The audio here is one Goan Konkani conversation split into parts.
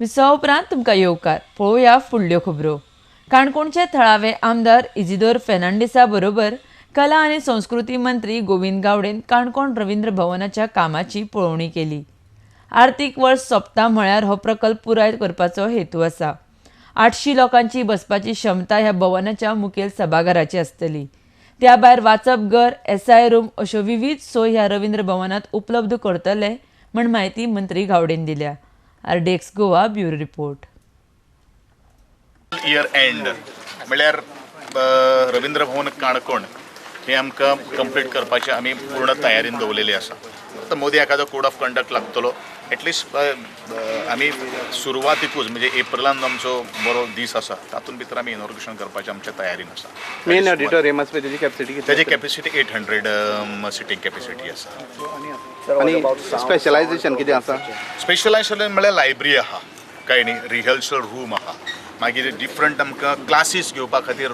विसवा उपरांत तुमकां येवकार. पळोवया फुडल्यो खबरो. काणकोणचे थळावे आमदार इजिदोर फेर्नांडीसा बरोबर कला आनी संस्कृती मंत्री गोविंद गावडेन काणकोण रवींद्र भवनाच्या कामाची पळोवणी केली. आर्थीक वर्स सोंपता म्हळ्यार हो प्रकल्प पुराय करपाचो हेतू आसा. 800 लोकांची बसपाची क्षमता ह्या भवनाच्या मुखेल सभाघराची आसतली. त्या भायर वाचपघर, एसआय रूम अश्यो विवीध सोय ह्या रवींद्र भवनात उपलब्ध करतले म्हण म्हायती मंत्री गावडेन दिल्या. RDX Goa, bureau report. Year and म्हळ्यार रवींद्र भवन काणकोण हे आमकां कंप्लीट करपाचे आमी पूर्ण तयारीन दवरलेली आसा. आतां मोदी एखादो कोड ऑफ कंडक्ट लागतलो. एटलिस्ट आमी सुरवातीकूच, म्हणजे एप्रिलान आमचो बरो दीस आसा, तातूंत भितर आमी इनॉग्रेशन करपाचे आमच्या तयारीन आसा. मेन ऑडिटोरियम आसा तेजी कॅपॅसिटी कितली? तेजी capacity 800 sitting capacity आसा. आनी स्पेशलायझेशन कितें आसा? स्पेशलायझेशन म्हळ्यार लायब्ररी आहा, काय न्ही, रिहर्सल रूम आहा, मागीर डिफरंट आमकां क्लासीस घेवपा खातीर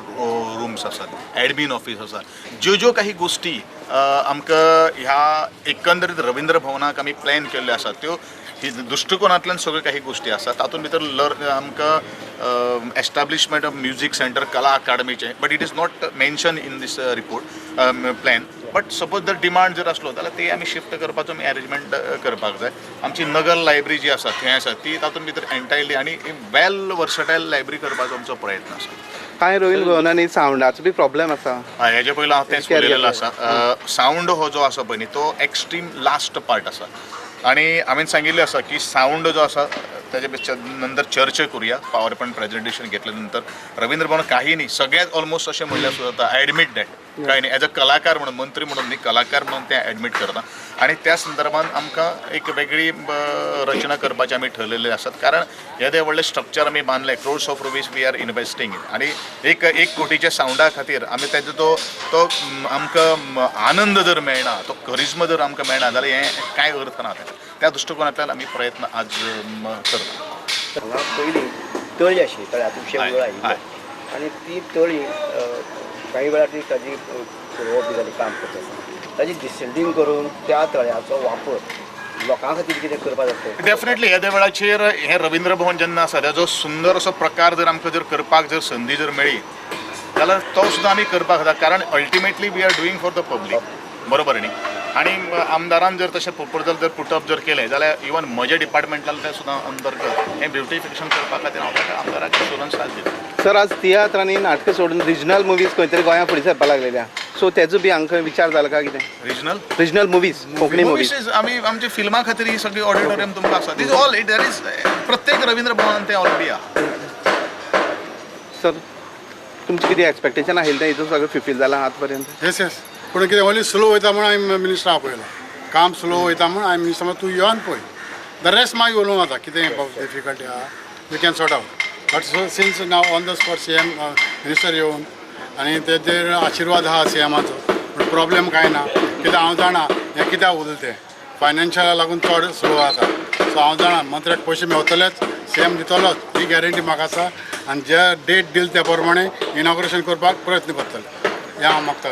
रुम्स आसात, एडमीन ऑफीस आसा. ज्यो ज्यो काही गोश्टी आमकां ह्या एकंदरीत रवींद्र भवनाक आमी प्लॅन केल्ल्यो आसात, त्यो ही दृश्टिकोनांतल्यान सगळ्यो काही गोश्टी आसात. तातूंत भितर लर आमकां एस्टाब्लिशमेंट ऑफ म्युजीक सेंटर, कला अकाडमीचें, but it is not mention in this report plan, but suppose जर डिमांड जर आसलो जाल्यार ते आमी शिफ्ट करपाचो आमी अरेंजमेंट करपाक जाय. आमची नगर लायब्ररी जी आसा थंय आसा ती तातूंत भितर एंटायरली आनी वेल वर्सटायल लायब्ररी करपाचो आमचो प्रयत्न आसा. कांय रवींद्र भवनांनी सावंडाचो बी प्रॉब्लेम आसा. हय, हेजे पयलीं हांव तेंच Carry. उलयलेलो आसा. सावंड हो जो आसा पळय न्ही, तो एक्स्ट्रीम लास्ट पार्ट आसा आनी हांवें सांगिल्लें आसा की सावंड जो आसा तेजे पेक्षा नंतर चर्चा करुया, पावर पॉयंट प्रेझेंटेशन घेतल्या नंतर. रवींद्र भवन काही न्ही, सगळ्यात ऑलमोस्ट अशें म्हणल्यार सुद्दां जाता. एडमीट that, काय न्ही, एज अ कलाकार म्हणून, मंत्री म्हणून न्ही, कलाकार म्हणून तें एडमीट करता आनी त्या संदर्भात आमकां एक वेगळी रचना करपाची आमी ठरलेले आसात, कारण येदें व्हडलें स्ट्रक्चर आमी बांदलें, crores of rupees we are investing in आनी एक एक कोटीच्या सावंडा खातीर आमी तेजो तो तो आमकां आनंद जर मेळना, तो करिज्मा जर आमकां मेळना जाल्यार हें कांय अर्थ ना तेका. त्या दृश्टिकोनांतल्यान आमी प्रयत्न आज करता. हांगा पयलीं तळी आशिल्ली, तळ्या खुबशे उदक आयिल्लें आनी ती तळी काही वेळार ती ताजी पुरोवप बी जाली. काम करता आसतना ताजी डिसिल्टींग करून त्या तळ्याचो वापर लोकां खातीर कितें करपाक जाता? डेफिनेटली, येद्या वेळाचेर हें रवींद्र भवन जेन्ना आसा, तेजो सुंदर असो प्रकार जर आमकां जर करपाक जर संदी जर मेळ्ळी जाल्यार तो सुद्दां आमी करपाक जाता, कारण ultimately we are doing for the public, बरोबर न्ही? आनी आमदारान जर तशें प्रपोजल जर पुटअप जर केलें जाल्यार इवन म्हज्या डिपार्टमेंटान तें सुद्दां अंतर्गत हें ब्युटिफिकेशन करपा खातीर हांव ताका आमदाराक एश्योरन्स आज दिता. सर, आज तियात्र आनी नाटकां सोडून रिजनल मुवीज खंय तरी गोंया फुडें सरपाक लागलेल्या, सो तेजो बी हांकां विचार जाला काय कितें? Regional? Regional movies, Konkani movies. Movies, आमी आमच्या फिल्मा खातीर ही सगळी ऑडिटोरियम तुमकां आसा. These all there is, प्रत्येक रवींद्र भवनान तें ऑलरेडी आहा. सर, तुमचें कितें एक्सपेक्टेशन आशिल्लें तें हितून सगळें फुलफील जालां आतां पर्यंत? येस, पूण कितें, ओन्ली स्लो वयता म्हूण हांवें मिनिस्टर आपयलो. काम स्लो वयता म्हूण हांवें मिनिस्टर, तूं येवन पळय, the rest मागीर उलोवंक जाता. कितें डिफिकल्टी आहा, you can sort out, but so since now on the spot CM, minister येवन आनी तेजेर आशिर्वाद आहा सी एमाचो, पूण प्रॉब्लेम कांय ना. कित्याक हांव जाणा हें कित्याक उरलें तें, फायनान्शियला लागून चड स्लो आसा. सो हांव जाणा मंत्र्याक पयशे मेवतलेच, सी एम दितलोच, ही गॅरंटी म्हाका आसा आनी जे डेट दिल त्या प्रमाणे इनॉग्रेशन करपाक प्रयत्न करतले, हें हांव मागता.